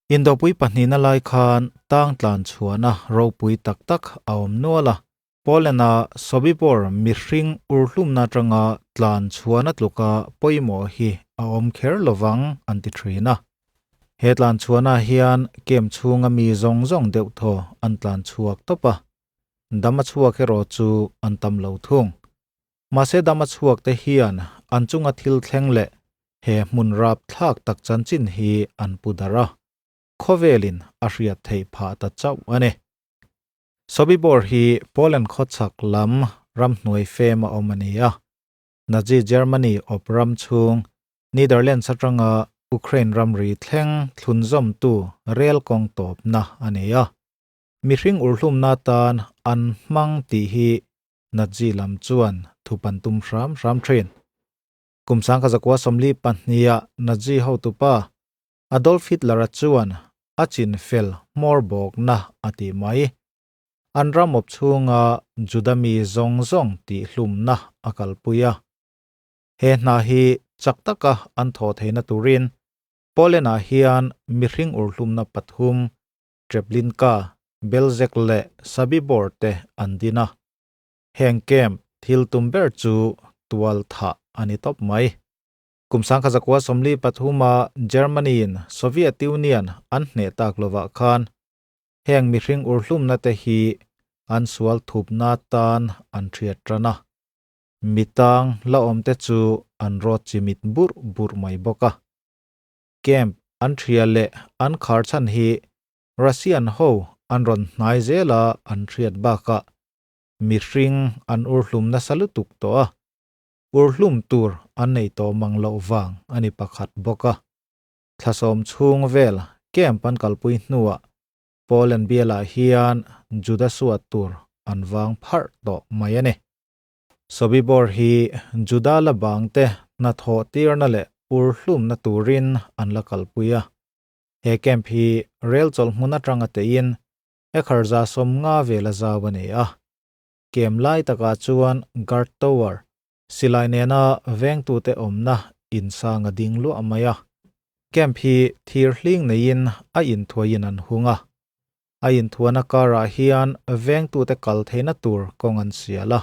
Indopui pahnihna lai khan tang tlan chhuahna ropui tak tak a awm nual a. Poland-a Sobibor mihring urhlumna atanga tlan chhuahna tluka pawimawh hi a awm kher lovang an ti thin a. He tlan chhuahna hian camp chhunga mi zawng zawng deuh thaw an tlan chhuak tawp a. Dama chhuak erawh chu an tam lo thung. Mahse dama chhuak te hian an chunga thil thleng leh he hmun rap thlak tak chanchin hi an pu darh a, khawvelin a hriat theih phah ta chauh a ni. Sobibor hi Poland khawchhak lam ramhnuai fem a awm a ni a, Nazi Germany awp ram chhung Netherlands atanga Ukraine ramri thleng thlunzawmtu rel kawng tawpna a ni a. Mihring urhlumna tan an hmang tih hi Nazi lam chuan thupan tum hram hram thin. Kum 1942-ah Nazi hotupa Adolf Hitler-a chuan a chin fel hmawr bawkna a ti mai. An ram awp chhunga Juda mi zawng zawng tihhlumna a kalpui a. He hna hi chak taka an thawh theihna turin Poland-ah hian mihring urhlumna pathum Treblinka, Belzec leh Sobibor te an din a. Heng camp thil tum ber chu tual thah a ni tawp mai. Kum 1943-a Germany-in Soviet Union an hneh tak lovah khan heng mihring urhlumna te hi an sual thupna tan an hriat tan a. Mitang la awm te chu an rawt chimit burh burh mai bawk a. Camp an hria leh an khar chhan hi Russian ho an rawn hnai zel a an hriat bakah mihring an urhlum nasa lutuk tawh a, urhlum tur an nei tawh mang loh vang a ni pakhat bawk a. Thlasawm chhung vel camp an kalpui hnuah Poland bialah hian Juda suat tur an vang pharh tawh mai a ni. Sobibor hi Juda la bangte hnathawh tirna leh urhlumna turin an la kalpui a. He camp hi rel chawlh hmun atanga teiin acre 150 vela zau a ni a. Camp lai takah chuan guard tower, silai nena vengtute awmna insang a ding luah mai a. Camp hi thir hling neiin a inthuaiin an hung a. A inthuana karah hian vengtute kal theihna tur kawng an sial a.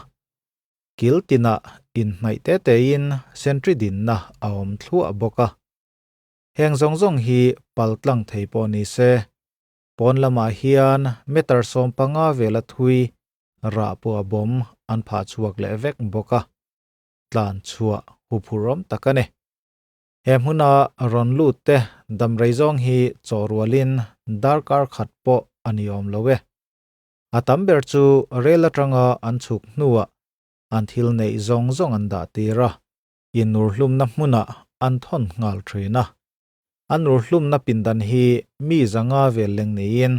Kil tinah inhnaih te tein sentry dinna a awm thluah bawk a. Heng zawng zawng hi pal tlang thei pawh ni se, pawn lamah hian meter 15 vela thui rah pawh a bawm an phah chhuak leh vek bawk a. Tlan chhuah huphurhawm tak a ni. He hmuna rawn lut te damrei zawng hi chaw rualin darkar khat pawh a ni awm lo e. A tam ber chu rel atanga an chhuk hnuah an thil neih zawng zawng an dah tir a, inurhlumna hmunah an thawn nghal thin a. An urhlumna pindan hi mi 500 vel leng niin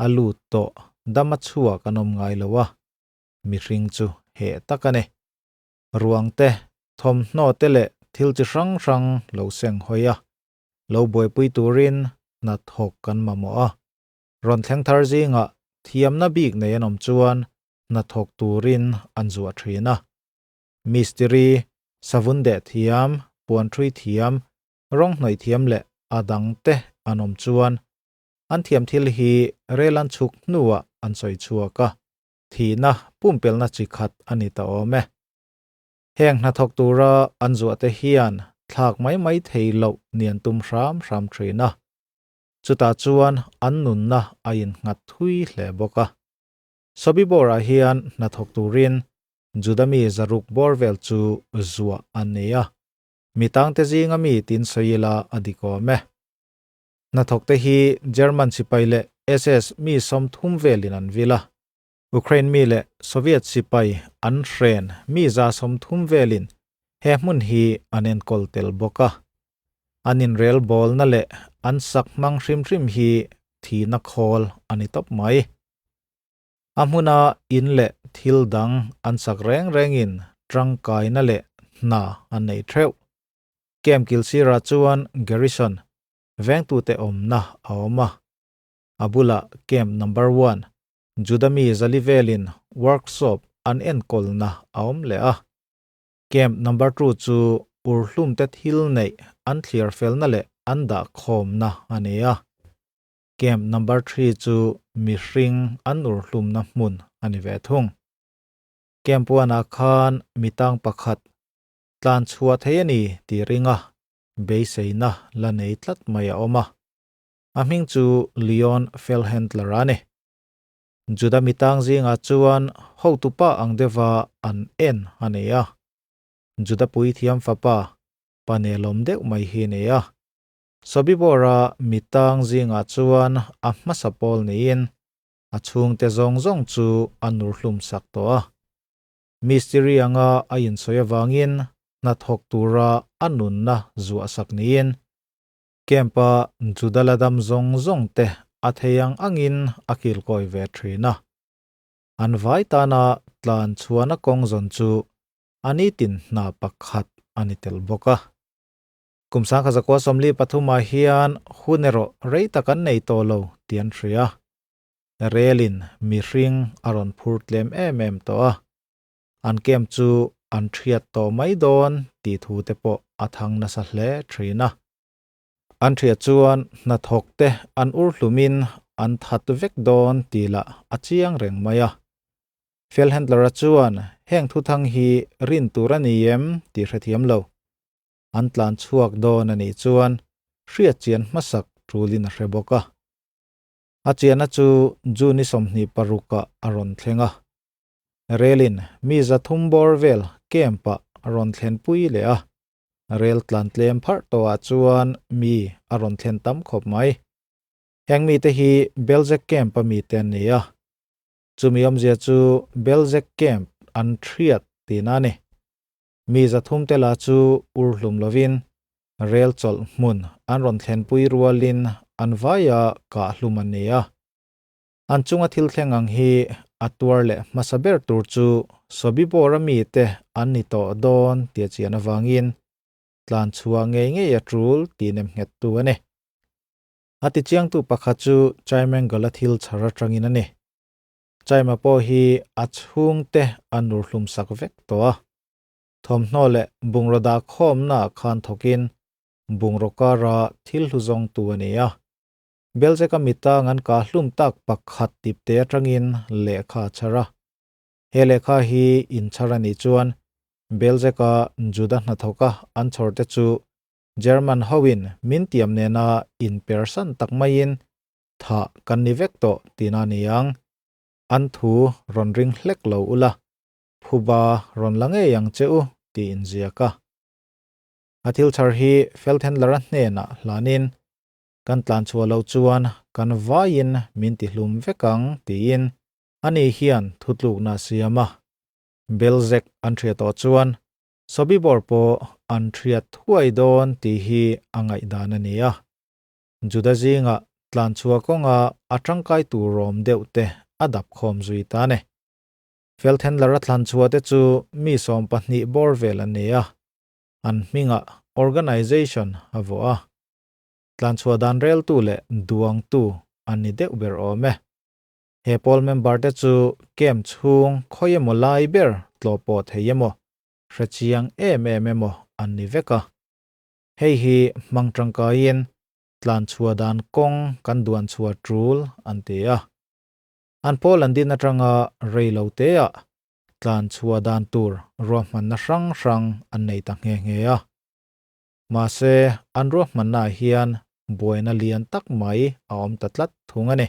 a lut tawh dam a chhuak an awm ngai lo a, mihring chu heh tak a ni. Ruang te, thawmhnaw te leh thil chi hrang hrang lo seng hawi a, lo buaipui turin hna thawk kan mamawh a. Rawn thleng thar zingah thiamna bik nei an awm chuan hna thawk turin an zuah thin a. Mistiri, savun deh thiam, puan thui thiam, rawng hnawih thiam leh a dang te an awm chuan an thiam thil hi rel an chhuk hnuah an sawi chhuak a. Thihna pumpelna chi khat a ni ta awm e. Heng hnathawk tura an zuahte hian thlak mai mai thei loh nian tum hram hram thin a. Chutah chuan an nunna a innghat thui hle bawk a. Sobibor-ah hian hnathawk turin Juda mi 600 bawr vel chu zuah an ni a. Mi tangte zinga mi tin sawi ila a dik awm e. Hnathawkte hi German sipai leh SS mi 30 velin an vil a. Ukraine mi leh Soviet sipai an hren mi 130 velin he hmun hi an enkawl tel bawk a. An inrel bawlna leh an sak hmang hrim hrim hi thihna khawl a ni tawp mai. A hmuna in leh thil dang an sak reng rengin tangkaina leh hna an nei theuh. Camp kilsirah chuan garrison vengtute awmna a awm a. A bulah camp number 1 Juda mi 400 velin workshop an enkawlna a awm leh a. Camp number 2 chu urhlum te thil neih an thliar felna leh an dah khawmna a ni a. Camp number three chu mihring an urhlumna hmun a ni ve thung. Camp one ah khan mitang pakhat tlan chhuah thei a ni tih ringa beiseina la nei tlat mai a awm a. A hming chu Leon Felhendler a ni. Juda mitang zingah chuan hotupa ang deuha an en a nei a. Juda puithiam fapa pa nelawm deuh mai hi a nei a. Sobibor-a mitang zingah chuan a hmasa pawl niin a chhungte zawng zawng chu a nurhlum sak tawh a. Mistiri anga a insawi avangin hnathawk tura a nunna zuah sak niin camp-a Juda la dam zawng zawng te a thei ang angin a kilkawi ve thin a. An vai tana tlan chhuahna kawng zawn chu a nitin hna pakhat a ni tel bawk a. Kum 1943 ah hian hun erawh rei tak an nei tawh lo tih an hria. Relin mihring a rawn phur tlem em em tawh a, an camp chu an thiat tawh mai dawn tih thu te pawh a thang nasa hle thin a. An thiat chuan hnathawk te an ur hlumin an that vek dawn tih lah a chiang reng mai a. Felhandler-a chuan heng thuthang hi rin tur a ni em tih hrethiam lo. An tlan chhuak dawn a nih chuan hriat chian hmasak tulin a hre bawk a. A chianna chu June 26 ah a rawn thleng a. Relin mi 300 bawr vel camp-ah a rawn thlenpui leh a. Rel tlan tlem pharh tawhah chuan mi a rawn thlen tam khawp mai. Heng mite hi Belzec camp-a mite an ni a. Chumi awmzia chu Belzec camp an thiat tihna a ni. Mi 300 te lah chu ur hlum lovin rel chawlh hmun an rawn thlenpui rualin an vaia kah hlum an ni a. An chunga thil thleng ang hi a tuar leh hmasa ber tur chu Sobibor-a mite an ni tawh dawn tih a chian avangin tlan chhuah ngei ngei a tul tih nem nghettu a ni. A tichiangtu pakhat chu Chaimangala thil chhar atangin a ni. Chaima pawh hi a chhungte a nur hlum sak vek tawh a. Thawmhnaw leh bungraw dah khawmna khan thawkin bungraw kara thil hlu zawngtu a ni a. Belzeka mitang an kah hlum tak pakhat tipte atangin lehkha a chhar a. He lehkha hi inchhar a nih chuan Belzeka Juda hnathawka an chhawrte chu German hoin min tiam nena inpersan tak maiin Tha kan ni vek tawh tihna a ni ang. An thu rawn ring hlek lo ula, phuba rawn la ngei ang che u tih inziak a. A thil chhar hi Feldhendler-a hnenah hlanin, Kan tlan chhuah loh chuan kan vaiin min tihlum vek ang tiin ani hian thutlukna a siam a. Belzec an hria tawh chuan Sobibor pawh an hriat thuai dawn tih hi a ngaihdan a ni a. Juda zingah tlan chhuah kawnga a tangkai tur awm deuh te a dap khawm zui ta a ni. Felthendler a thlan chhuah te chu mi 12 bawr vel an ni a, an hmingah Organization a vuah a. Tlan chhuah dan reltu leh duangtu an ni deuh ber awm e. He pawl member te chu camp chhung khawi emaw lai ber tlawh pawh thei emaw, hre chiang em em emaw an ni vek a. Hei hi hmang tangkaiin tlan chhuah dan kawng kan duan chhuah tul an ti a. An pawl an din atanga rei lo teah tlan chhuah dan tur ruahmanna hrang hrang an nei ta nghe nghe a. Mahse, an ruahmannaah hian buaina lian tak mai a awm ta tlat thung a ni.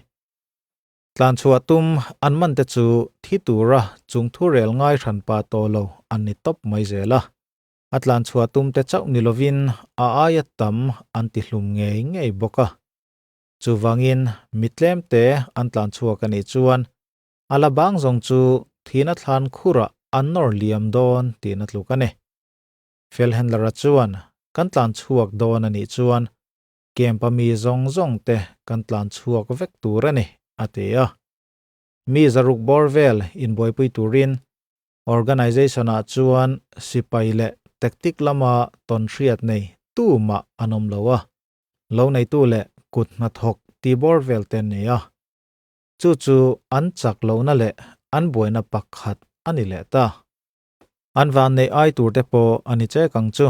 Tlan chhuah tum an man te chu thi tura chung thu rel ngai hranpa tawh lo an ni tawp mai zel a. A tlan chhuah tum te chauh ni lovin a aia tam an ti hlum ngei ngei bawk a. Chuvangin mi tlem te an tlan chhuak a nih chuan a la bang zawng chu thihna thlan khurah an nawr liam dawn tihna tluk a ni. Felhandler-a chuan kan tlan chhuak dawn a nih chuan camp-a mi zawng zawng te kan tlan chhuak vek tur a ni, a ti a. Mi 600 bawr vel inbuaipui turin Organization-ah chuan sipai leh tactic lama tawnhriat nei tumah an awm lo a, lo neitu leh kut hnathawk ti bawr vel te an ni a. Chu chu an chak lohna leh an buaina pakhat a ni leh ta. An van neih ai tur te pawh a ni chek ang chu.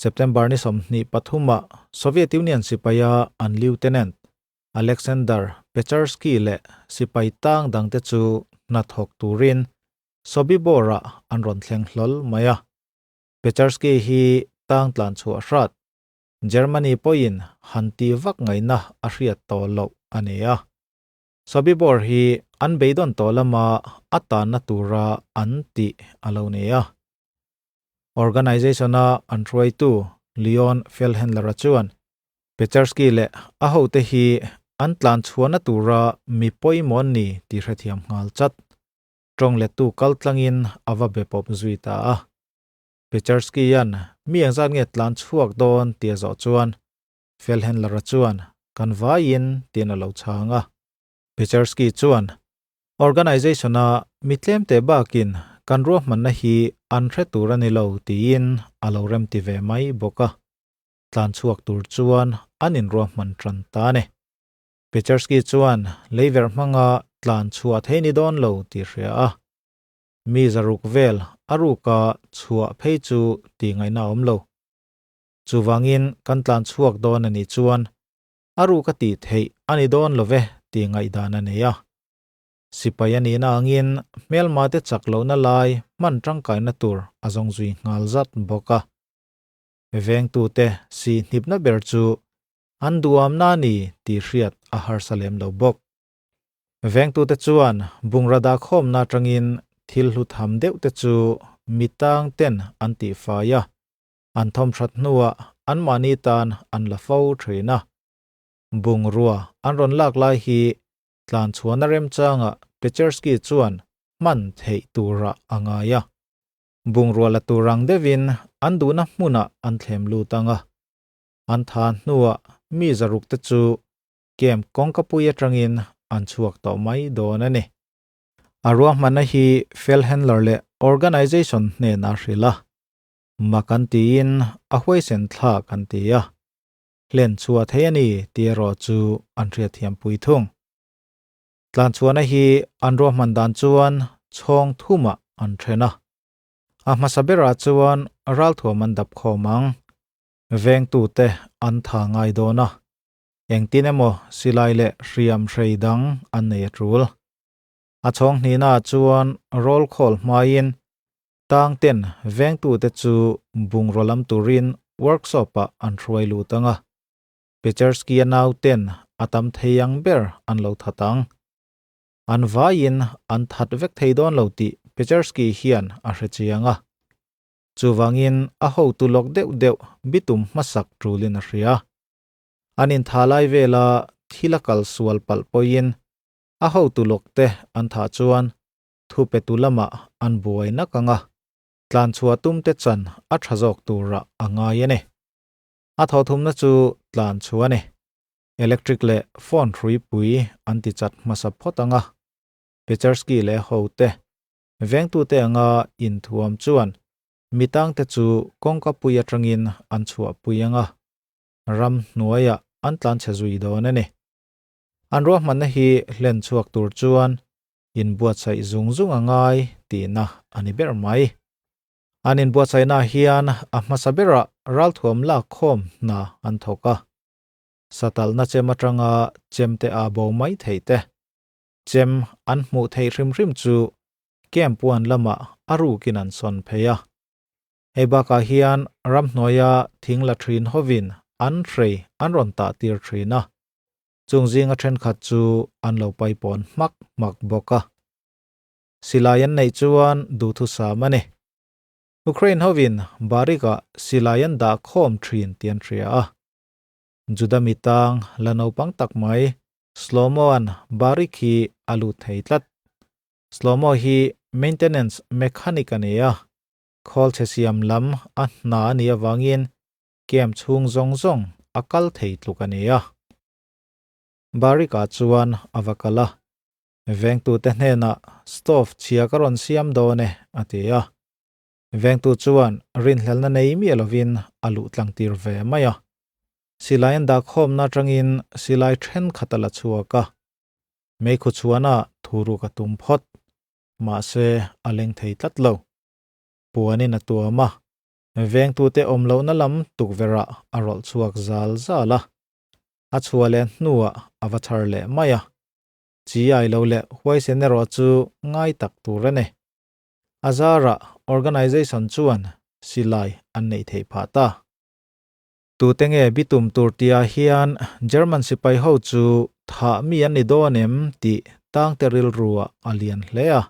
September ni 23 ah Soviet Union sipaia an lieutenant. Alexander Pechersky leh sipai tang dangte chu hna thawk turin Sobibor-ah an rawn thleng hlawl mai a. Pechersky hi tang tlan chhuah hrat Germany pawhin han ti vak ngaihna a hriat tawh loh a ni a. Sobibor hi an beidawn tawh lama a tanna tura an tih a lo ni a. Organization-a an hruaitu Leon Feldhendler-a chuan Pechersky leh a hote hi an tlan chhuahna tura mi pawimawh an ni tih hrethiam nghal chat. Tawng lettu kal tlangin a va be pawp zui ta a. Pechersky-a'n mi engzat nge tlan chhuak dawn tih a zawh chuan Felhendler-a chuan kan vaiin tiin a lo chhang a. Pechersky chuan Organization-a mi tlemte bakin kan ruahmanna hi an hre tur a ni lo tiin a lo remti ve mai bawk a. Tlan chhuak tur chuan an inruahman tan ta a ni. Pechersky chuan leiverh hmanga tlan chhuah thei ni dawn lo tih hria a. Mi zaruk vel a ruka chhuah phei chu tih ngaihna a awm lo. Chuvangin kan tlan chhuak dawn a nih chuan a ruka tih theih a ni dawn lo ve tih ngaihdan a nei a. Sipai a nihna angin hmelmate chak lohna lai hman tangkaina tur a zawng zui nghal zat bawk a. Vengtute si hnipna ber chu an duamna a ni tih hriat a harsa lem lo bawk. Vengtute chuan bungraw dahkhawmna atangin thil hlu tham deuhte chu mi tang ten an tihfai a, an thawmhrat hnuah anmahni tan an la fo thin a. Bungrua an rawn lak lai hi tlanchhuahna remchangah Pechersky chuan hman theih turah a ngai a. Bungrua la tur ang deuhin an duhna hmunah an thlem lut ang a. An tha hnuah mi zarukte chu camp kawngkapui atangin an chhuak tawh mai dawn a ni. A ruahmanna hi Felhandler leh Organization hnenah a hrilh a. Mak an tiin a huaisen thlak an ti a. Hlen chhuah thei a ni tih erawh chu an hriatthiampui thung. Tlanchhuahna hi an ruahman dan chuan chhawng thumah an then a. A hmasa berah chuan ralthuam an dap khawm ang. Vengtute an tha ngai dawn a. Engtin emaw silai leh hriam hrei dang an nei a tul. A chhawng hnihnaah chuan roll call hmaiin tang ten vengtute chu bungraw lam turin workshop-ah an hruai lut ang a. Pechersky-a nau ten a tam thei ang ber an lo that ang. An vaiin an that vek thei dawn lo tih Pechersky hian a hre chiang a. Chuvangin a hotu lawk deuh deuh bitum hmasak tulin a hria. An intha lai vela thil a kal sual palh pawhin a hotu lawkte an thah chuan thupetu lamah an buai nak ang a, tlanchhuah tumte chan a tha zawk turah a ngai a ni. A thawhthumna chu tlanchhuah a ni. Electric leh phone hruipui an ti chat hmasa phawt ang a, Pechersky leh hote vengtute anga inthuam chuan mitangte chu kawngkapui atangin an chhuahpui ang a, ram hnuaiah an tlanchhe zui dawn a ni. An ruahmanna hi hlen chhuak tur chuan inbuatsaih zung zung a ngai tihna a ni ber mai. An inbuatsaihnaah hian a hmasa berah ralthuam lak khawm hna an thawk a. Satalhna chem atanga chemte a bo mai theih te, chem an hmuh theih hrim hrim chu camp one lamah a rukin an sawn phei a. Hei bakah hian ramhnuaia thing la thin hovin an hrei an rawn tah tir thin a, chung zinga thenkhat chu an lo paipawn hmak hmak bawk a. Silai an neih chuan duhthusam a ni. Ukraine hovin Barikah silai an dah khawm thin tih an hria a. Juda mi tang la naupang tak mai Shlomo-a'n Barik hi a lut thei tlat. Shlomo hi maintenance mechanic a ni a, Khawl chhe siam lam a hna a nih avangin camp chhung zawng zawng a kal thei tluk a ni a. Barrick-ah chuan a va kal a, Vengtute hnenah stove chhia ka rawn siam dawn e, a ti a. Vengtu chuan rinhlelna nei miah lovin a luh tlang tir ve mai a. Silai an dah khawmna atangin silai thenkhat a la chhuak a. Meikhu chhuana thuruk a tum phawt. Mahse, a leng thei tlat lo. Puanin a tuam a, vengtute awm lohna lam tukverhah a rawlh chhuak zal zal a. A chhuah leh hnuah a va chhar leh mai a. Chi ai lo leh huaisen erawh chu ngai tak tur a ni. A zarah organization chuan silai an neih theih phah ta. Tute nge bitum tur tihah hian German sipai ho chu thah mi an ni dawn em tih tangte rilruah a lian hle a.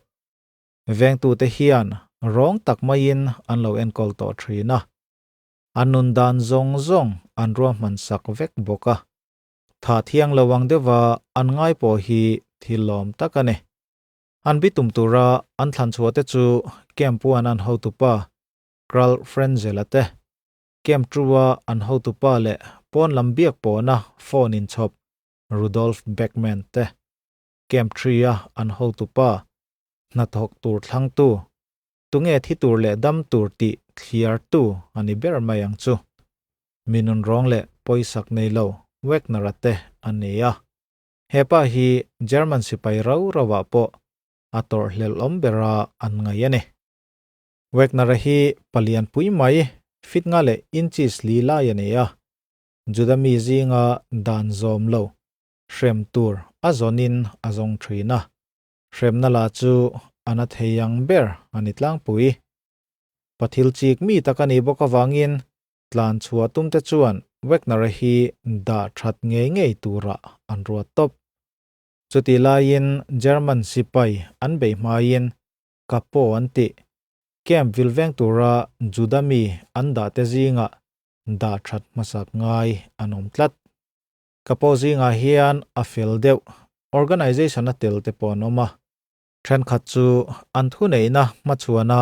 Vengtute hian rawng tak maiin an lo enkawl tawh thin a. An nun dan zawng zawng an ruahman sak vek bawk a. Thah thiang lo ang deuha an ngai pawh hi thil lawm tak a ni. An bitum tura an thlan chhuahte chu Camp One an hotupa Kral Frenzel-a te, Camp Two-a an hotupa leh pawn lam biak pawhna phone inchhawp Rudolf Beckman te, Camp Three-a an hotupa hnathawk tur thlangtu, tunge thi tur leh dam tur tih thliartu a ni ber mai ang chu. Mi nunrawng leh pawisak nei lo Wagner-a te an ni a. He pa hi German sipai rau rauah pawh a tawrhhlelh awm bera an ngaih a ni. Wagner-a hi palian pui mai, fit nga leh inches li lai a ni a. Juda mi zinga dan zawm lo, hrem tur a zawnin a zawng thin a. Hremna la chu a na thei ang ber a ni tlangpui. Pathil chik mi tak a nih bawk avangin tlan chhuah tumte chuan Wagner-a hi dah that ngei ngei turah an ruat tawp. Chutih laiin German sipai an bei hmain Kapo an tih camp vil veng tura Juda mi an dahte zingah dah that hmasak ngai an awm tlat. Kapo zingah hian a fel deuh organization a tel te pawh an awm a. Thenkhat chu an thuneihna hmachhuana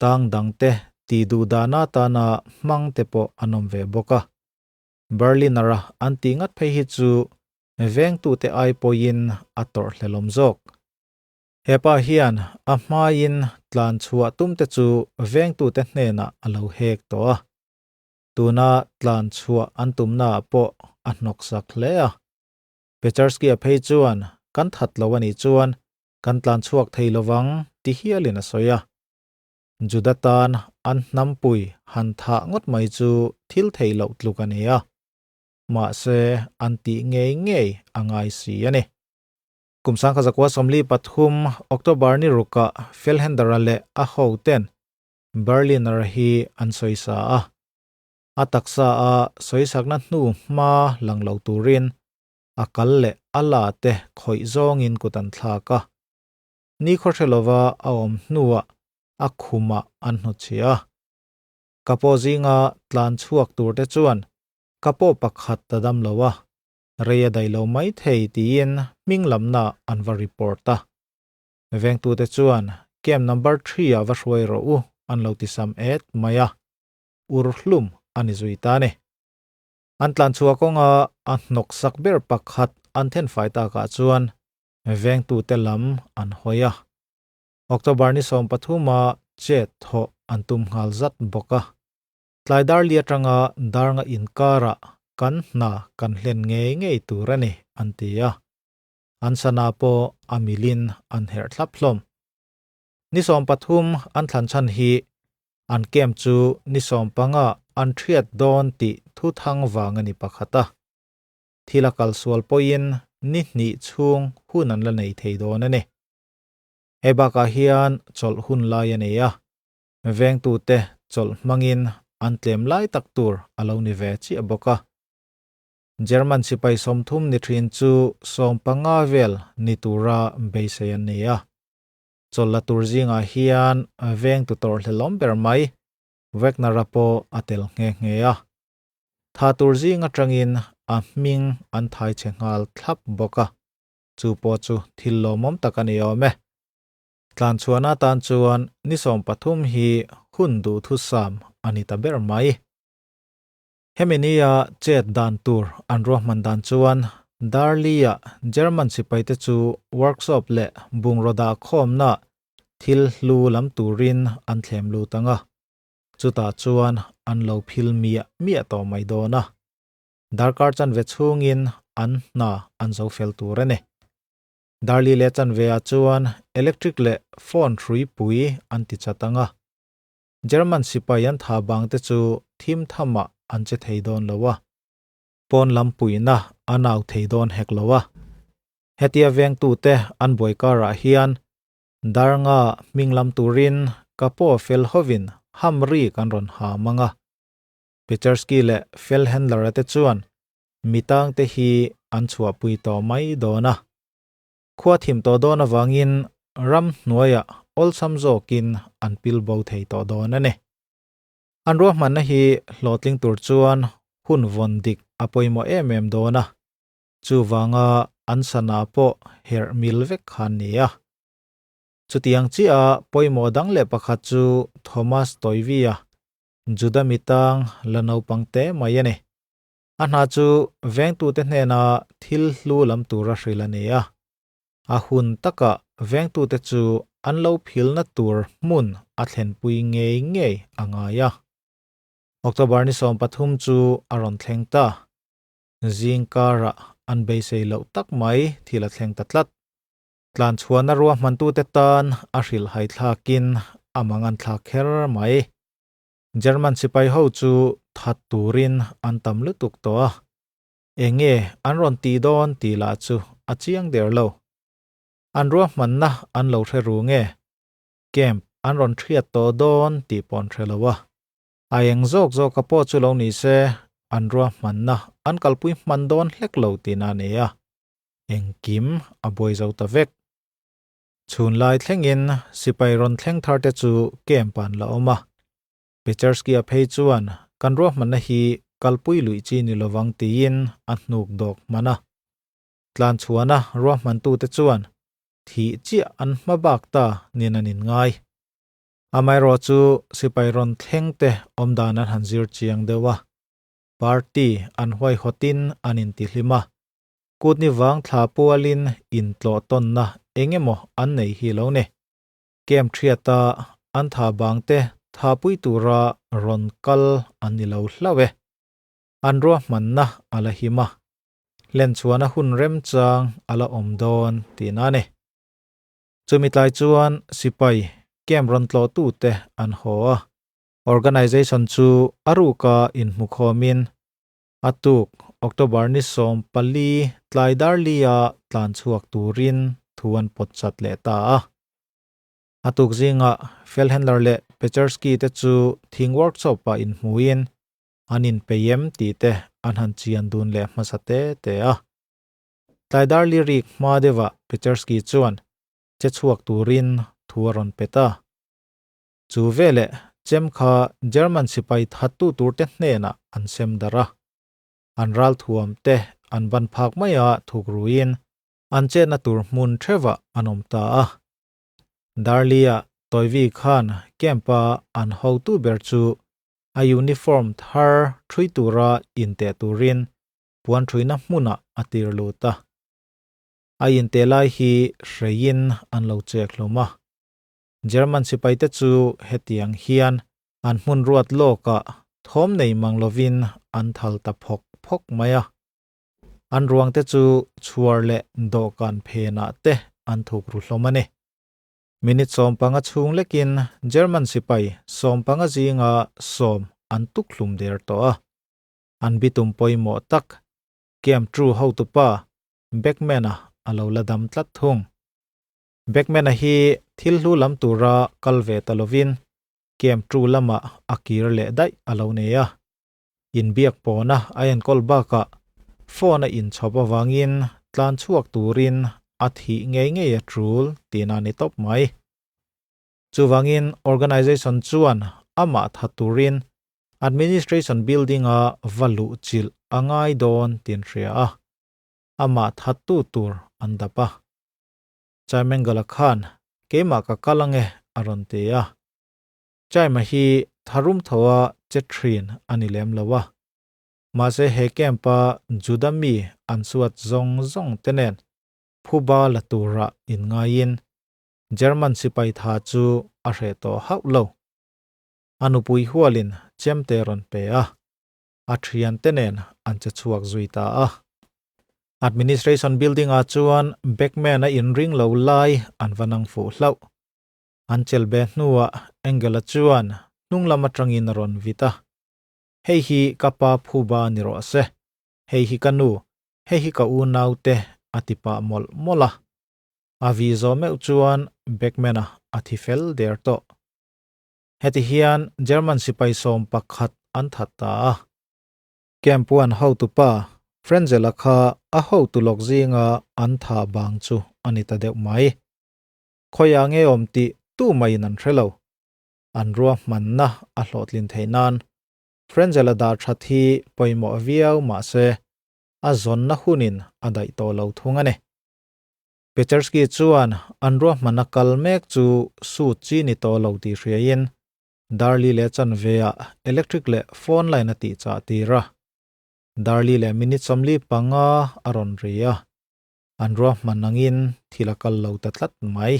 tang dangte tih duh dahna atana hmang te pawh an awm ve bawk a. Berliner-a an tih ngat phei hi chu vengtute ai pawhin a tawrhhlelawm zawk. He pa hian a hmaiin tlan chhuah tumte chu vengtute hnenah a lo hek tawh a. Tuna tlan chhuah an tumnaah pawh a hnawksak hle a. Pechersky-a phei chuan kan that lo a nih chuan kan tlan chhuak thei lovang ti hialin a sawi a. Juda tan an hnampui han thah ngawt mai chu thil theih loh tluk a ni a. Mahse an tih ngei ngei a ngai si a ni. Kum 1943 October ni rukah Felhendera leh a hoten Berliner hi an sawisa a. A taksa a sawisakna hnu hma lang lo turin a kal leh a la te khawih zawngin kut an thlak a. Ni khawhre lova a awm hnuah a khumah an hnawtchhiah a. Ka pawh zinga tlan chhuak tur te chuan ka pawh pakhat ta dam lo a, rei a daih lo mai thei tiin hming lamna an va report a. Vengtute chuan camp number three-ah va hruai rawh u an lo ti sam et mai a. Ur hlum a ni zui ta a ni. An tlan chhuah kawnga a hnawk sak ber pakhat an thenfai takah chuan vengtute lam an hawi a. October ni 13-a chet thawh an tum nghal zat bawk a. Tlai dar li atanga dar nga inkarah kan hna kan hlen ngei ngei tur a ni an ti a. An sana pawh a milin an herh thlap hlawm. Ni 13 an thlan chhan hi an camp chu ni 15 an thiat dawn tih thu thang vang a ni pakhat a. Thil a kal sual pawhin ni hnih chhung hun an la nei thei dawn a ni. Hei bakah hian chawlh hun lai a nei a, vengtute chawlh hmangin an tlem lai tak tur a lo ni ve chiah bawk a. German sipai 30 ni thin chu 15 vel ni tura beisei an ni a. Chawlh la tur zingah hian vengtu tawrhhlelawm ber mai Wagner-a pawh a tel nghe nghe a. Tha tur zing atangin a hming an thai chhe nghal thlap bawk a, chu pawh chu thil lawmawm tak a ni awm e. Tlan chhuahna atan chuan ni 13 hi hun duhthusam a ni ta ber mai. Hemi nia chet dan tur an ruahman dan chuan Darli-a German sipaite chu workshop leh bungraw dah khawmna thil hlu lam turin an thlem lut ang a. Chutah chuan an lo phil miah miah tawh mai dawn a. Darkar chanve chhungin an hna an zo fel tur a ni. Darli leh chanveah chuan electric leh phone hrui pui an ti chat ang a. German sipai an tha bang te chu thim thamah an che thei dawn lo a. Pawn lam puihna an au thei dawn hek lo a. Hetia vengtute an buai karah hian Darnga hming lam turin ka paw fel hovin hamri kan rawn ha mang a. Pechersky leh Felhandler-a te chuan mitangte hi an chhuahpui tawh mai dawn a. Khua thim tawh dawn avangin ram hnuaiah awlsam zawkin an pil bo thei tawh dawn a ni. An ruahmanna hi hlawhtling tur chuan hun vawn dik a pawimawh em em dawn a, chuvanga an sana pawh herh mil vek khan ni a. Chutiang chiah pawimawh dang leh pakhat chu Thomas Toivia, Juda mitang la naupang te mai a ni. A hna chu vengtute hnena thil hlu lam tura hrilh a ni a. A hun takah vengtute chu an lo philna tur hmun a thlenpui ngei ngei a ngai a. October ni 13 chu a rawn thleng ta. Zing karah an beisei loh tak mai thil a thleng ta tlat. Tlanchhuahna ruahmantute tan a hrilhhai thlakin a mangan thlak kher mai. German sipai ho chu that turin an tam lutuk tawh a, enge an rawn tih dawn tih lah chu a chiang der lo. An ruahmanna an lo hre ru nge? Camp an rawn thiat tawh dawn tih pawh an hre lo a. A eng zawk zawka pawh chu lo ni se, an ruahmanna an kalpui hman dawn hlek lo tihna a ni a, engkim a buai zo ta vek. Chhun lai thlengin sipai rawn thleng thar te chu camp ah an la awm a. Pechersky-a phei chuan kan ruahmanna hi kalpui luih chi ni lovang tiin a hnuk dawk hman a. Tlanchhuana ruahmantute chuan thih chiah an hma bak ta nin an inngai. Amaherawh chu sipai rawn thleng te awmdan an han zir chiang deuh a. Party an huaihawtin an intihlim a. Kutni vang thla pualin intlawh tawnna eng emaw an nei hi lo ni. Camp thiata an tha bangte tha pui tura rawn kal an ni lo hlauh e. An ruahmanna a la him a, hlenchhuahna hun remchang a la awm dawn tihna a ni. Chumi tlai chuan sipai camp rawn tlawhtute an haw a, organisation chu a ruka inhmukhawmin A tuk, October ni 14 tlai dar lia tlan chhuak turin thu an pawt chat leh ta a. A tuk zingah Felhandler leh Pechersky te chu thing workshop-ah inhmuin an inpei em tih te an han chian dun leh hmasa te te a. Tlai dar li rik hma deuhah Pechersky chuan che chhuak turin thu a rawn pe ta. Chu veleh chem kha German sipai thattu turte hnenah an sem darh a. An ralthuam te an ban phak maia thuk ruiin an chetna tur hmun theuhah an awm ta a. Darli-ah Toivi khan camp-a an hotu ber chu a uniform thar ṭhui tura inteh turin puan ṭhuina hmunah a tir lut a. A inteh lai hi hreiin an lo chek hlawm a. German sipaite chu hetiang hian an hmun ruat lawkah thawm nei mang lovin an thal ta phawk phawk mai a. An ruangte chu chhuar leh dawhkan phenah te an thuk ru hlawm a ni. Minute 15 chhung lekin German sipai 15 zinga 10 an tukhlum der tawh a. An bitum pawimawh tak Camp True hotupa Beckman-a a lo la dam tlat thung. Beckman-a hi thil hlu lam tura kal ve ta lovin camp two lamah a kir leh daih a lo nei a. Inbiak pawna a enkawl bakah phone a inchhawp avangin tlan chhuak turin a thih ngei ngei a tul tihna a ni tawp mai. Chuvangin organisation chuan amah tha turin administration building-a va luh chilh a ngai dawn tih an hria a, amah thattu tur an dap a. Chaimengala khan keimah ka kal ange a rawn ti a. Chaima hi tharum thoa che thin a ni lem lo a. Mahse he camp-a Juda mi an suat zawng zawng te nen phuba la tura inngaiin German sipai tha chu a hreh tawh hauh lo. A nupui hualin chemte rawn pe a. A thian te nen an che chhuak zui ta a. Administration building ah chuan Beckman a inring lo lai an va nang fuh hlauh. An chelh be hnuah Angela chuan hnung lam atangin a rawn vit a. Hei hi ka pa phuba ni rawh se. Hei hi ka nu, hei hi ka unaute a ti pah mawlh mawlh a. A vih zawh meuh chuan Beckman-a a thi fel der tawh. Heti hian German sipai 11 an that ta a. Camp one hotupa Frenzel-a kha a hotu lawk zinga an thah bang chu a ni ta deuh mai. Khawiah nge awm tih tu maiin an hre lo. An ruahmanna a hlawhtlin theih nan Frenzel-a dah that hi pawimawh viau mah se a zawnna hunin a daih tawh lo thung a ni. Pechersky chuan an ruahmanna kal mek chu suit chi ni tawh lo tih hriaiin Darli leh chanveah electric leh phone line a tih chah tir a. Darli leh minute 45 a rawn ri a, an ruahman angin thil a kal lo ta tlat mai.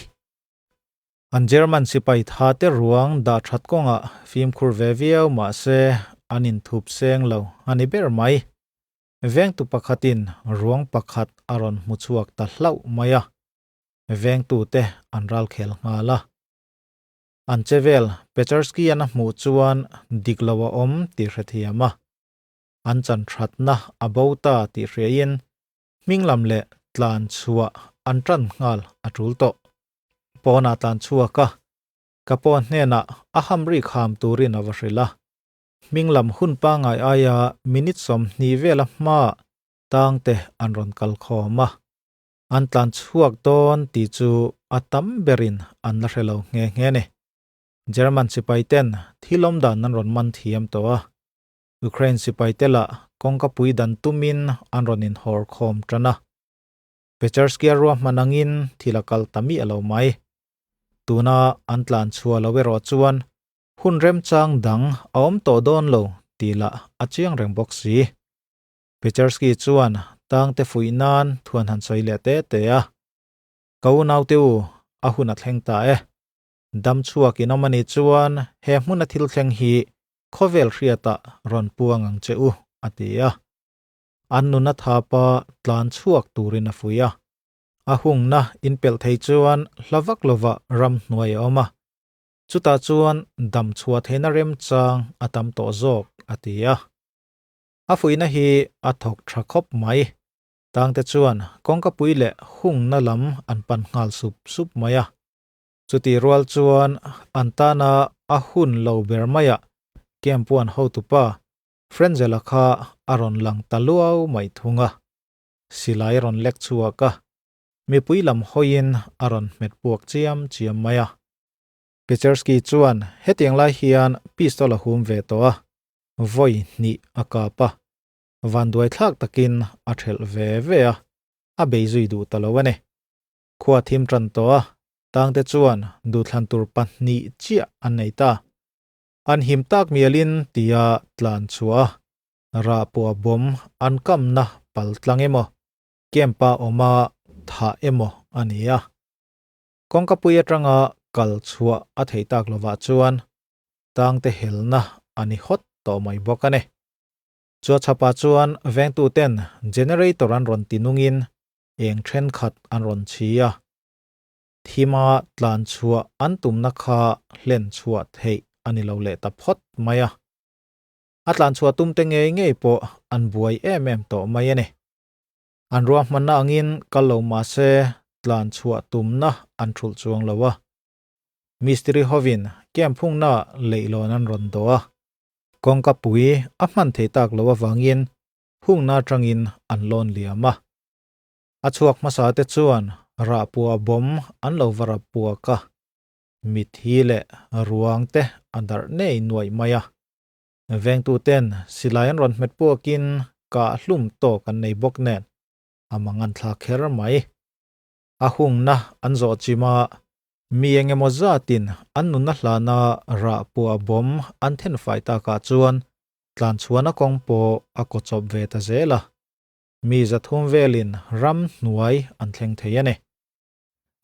An German sipai tha te ruang dah that kawngah fimkhur ve viau mah se an inthup seng lo a ni ber mai. Vengtu pakhatin ruang pakhat a rawn hmu chhuak ta hlauh mai a, vengtute an ralkhel nghal a. An che vel Pechersky-an a hmuh chuan dik lo a awm tih hrethiam a, an chan thatna a bo ta tih hriain hming lam leh tlan chhuah an tan nghal a tul tawh. Pawnah tlan chhuak a, ka pawn hnenah a hamri kham turin a va hrilh a. Hming lam hun pangngai aia minute 20 vela hmaah tangte an rawn kal khawm a. An tlan chhuak dawn tih chu a tam berin an la hre lo nghe nghe a ni. German sipai ten thil awm dan an rawn man thiam tawh a. Ukraine sipai te lah kawngka pui dan tumin an rawn inhawr khawm tan a. Pechersky-a ruahman angin thil a kal ta miah lo mai. Tuna an tlan chhuah lo erawh chuan hun remchang dang a awm tawh dawn lo tih lah a chiang reng bawk si. Pechersky chuan tangte fuih nan thuan han sawi leh te te a. Ka unaute u, a hun a thleng ta e. Dam chhuak in awm a nih chuan he hmuna thil thleng hi khawvel hriatah rawn puang ang che u, a ti a. An nuna thapa tlan chhuak turin a fuih a. A hungna inpelh thei chuan hla vak lova ram hnuai a awm a. Chutah chuan dam chhuah theihna remchang a tam tawh zawk, a ti a. A fuihna hi a thawk tha khawp mai. Tangte chuan kawngkapui leh hungna lam an pan nghal sup sup mai a. Chutih rual chuan an tana a hun lo ber maiah camp one hotupa Frenzel-a kha a rawn lang ta luau mai thung a. Silai a rawn lek chhuak a, mipui lam hawiin a rawn hmet puak chiam chiam mai a. Pechersky chuan hetiang lai hian pistol a hum ve tawh a, vawi hnih a kap a, vanduai thlak takin a thelh ve ve a, a bei zui duh ta lo a ni. Khua thim tan tawh a, tangte chuan duhthlan tur pahnih chiah an nei ta. An him tak mialin tia tlan chhuah a, rah pawh a bawm an kamna pal tlang emaw, camp-a awma thah emaw a ni a. Kawngkapui atanga kal chhuah a theih tak lovah chuan tangte helna a ni hawt tawh mai bawk a ni. Chua chhapah chuan vengtuten generator an rawn ti nungin eng thenkhat an rawn chhi a. Thima tlan chhuah an tumna kha hlen chhuah theih a ni lo leh ta phawt mai a. A tlan chhuah tumte ngei ngei pawh an buai em em tawh mai a ni. An ruahmanna angin kal lo mah se tlan chhuah tumna an thulh chuang lo a. Mistiri hovin camp hungna leihlawn an rawn dawh a. Kawngka pui a hman thei tak lo avangin hungna atangin an lawn liam a. A chhuak hmasa te chuan rah pua bawm an lo va rap puak a, mitthi leh ruang te a darh nei nuaih mai a. Vengtuten silai an rawn hmet puakin kah hlum tawk an nei bawk nen a mang an thlak kher mai. A hungna an zawh chim a, mi eng emaw zatin an nunna hlana rah pua bawm an thenfai takah chuan tlanchhuahna kawng pawh a kaw chawp ve ta zel a. Mi 300 velin ram hnuai an thleng thei a ni.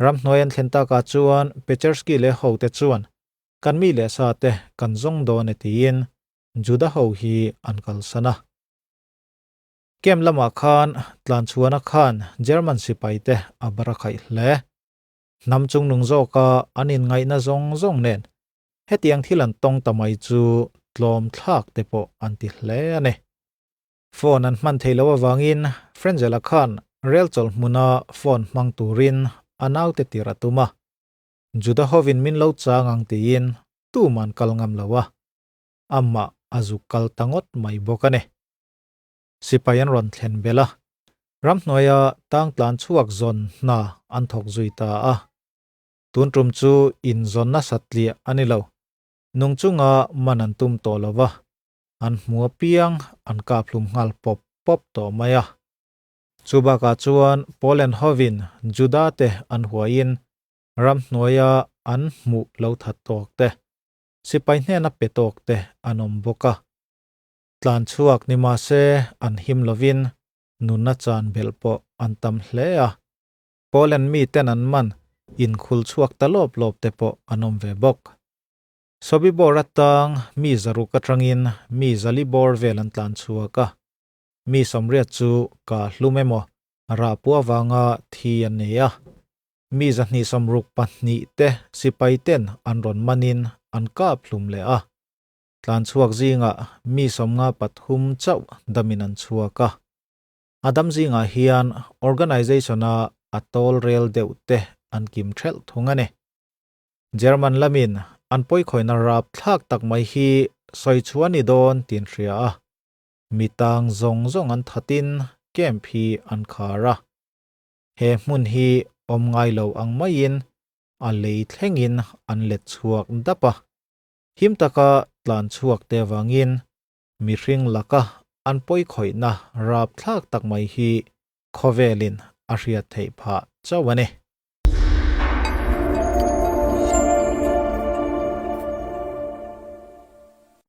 Ram hnuai an thlen takah chuan Pechersky leh hote chuan kan mi leh sa te kan zawng dawn e tiin Juda ho hi an kalsan a. Camp lamah khan tlanchhuahna khan German sipai te a bar a khaih hle. Hnam chungnung zawka an inngaihna zawng zawng nen hetiang thil an tawng ta mai chu tlawm thlak te pawh an ti hle a ni. Phone an hman theih loh avangin Frenzela khan rel chawlh hmuna phone hmang turin a naute tir a tum a. Juda hovin min lo chang ang tiin tuman kal ngam lo a, amah a zuk kal ta ngawt mai bawk a ni. Sipai an rawn thlen belh a, ramhnuaia tang tlan chhuak zawn hna an thawk zui ta a. Tun tum chu inzawnna satliah a ni lo, nung chunga man an tum tawh lo va, an hmu apiang an kap hlum nghal pawp pawp tawh mai a. Chu bakah chuan Poland hovin Juda te an huaiin ramhnuaia an hmuh lo that tawk te, sipai hnena pe tawk te an awm bawk a. Tlan chhuak ni mahse an him lovin nunna chan belh pawh an tam hle a. Poland miten an man inkhul chhuak ta lawp lawp te pawh an awm ve bawk. Sobibor atang mi zaruk atangin mi zali bawr vel an tlan chhuak a, mi sawmriat chu ka hlum emaw rah pua vanga thi an nei a. Mi 272 te sipai ten an rawn manin an kap hlum leh a. Tlan chhuak zingah mi 53 chauh damin an chhuak a. A dam zingah hian organisation a a tawl rel deuh te an kim thelh thung a ni. German lamin an pawikhawina rap thlak tak mai hi sawi chhuah ni dawn tin hria a. Mi tang zawng zawng an thatin camp hi an khar a. He hmun hi awm ngai lo ang maiin a lei thlengin an let chhuak dap a. Him taka tlan chhuak te wangin mihring laka an pawikhawina rap thlak tak mai hi khawvelin a hriat theih phah chauh a ni.